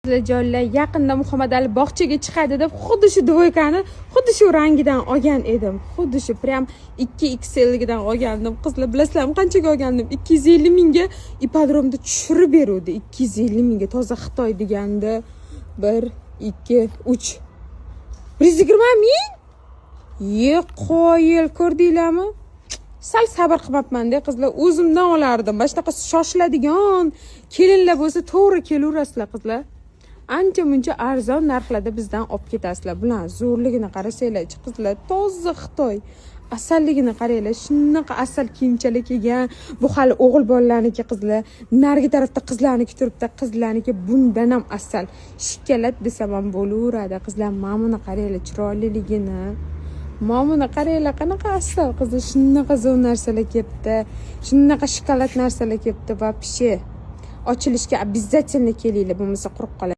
Qizlarjonlar, yaqinda Muhammad Ali bog'chaga chiqadi deb xuddi shu двойка ni, xuddi shu rangidan olgan edim. Xuddi shu прям 2 XL'ligidan olgandim. Qizlar, bilasizlarmi, qanchaga olgandim? 250 mingga ipodromda tushirib beruvdi. 250 mingga, toza Xitoy deganda. 1, 2, 3, 120 ming. Ye, qoyil, ko'rdinglarmi? Sal sabr qilmabmanda, qizlar, o'zimdan olardim. Mana shunaqa shoshiladigan kelinlar bo'lsa, to'g'ri kelaverasizlar, qizlar. Ancha muncha arzon narxlarda bizdan olib ketasizlar. Bularni zo'rligini qarasanglarchi, qizlar, toza Xitoy. Asalligini qaranglar, shunaqa asal kiyimchalar kelgan. Bu hali o'g'il bolalarniki, qizlar. Narigi tarafda qizlarniki turibdi, qizlarniki bundan ham asal. Шоколад desam ham bo'laveradi, qizlar. Mana buni qaranglar chiroyliligini. Mana buni qaranglar, qanaqa asal, qizlar, shunaqa zo'r narsalar kelibdi. Shunaqa shokolad narsalar kelibdi вообще. Ochilishga обязательно kelinglar, bo'lmasa quruq qoladi.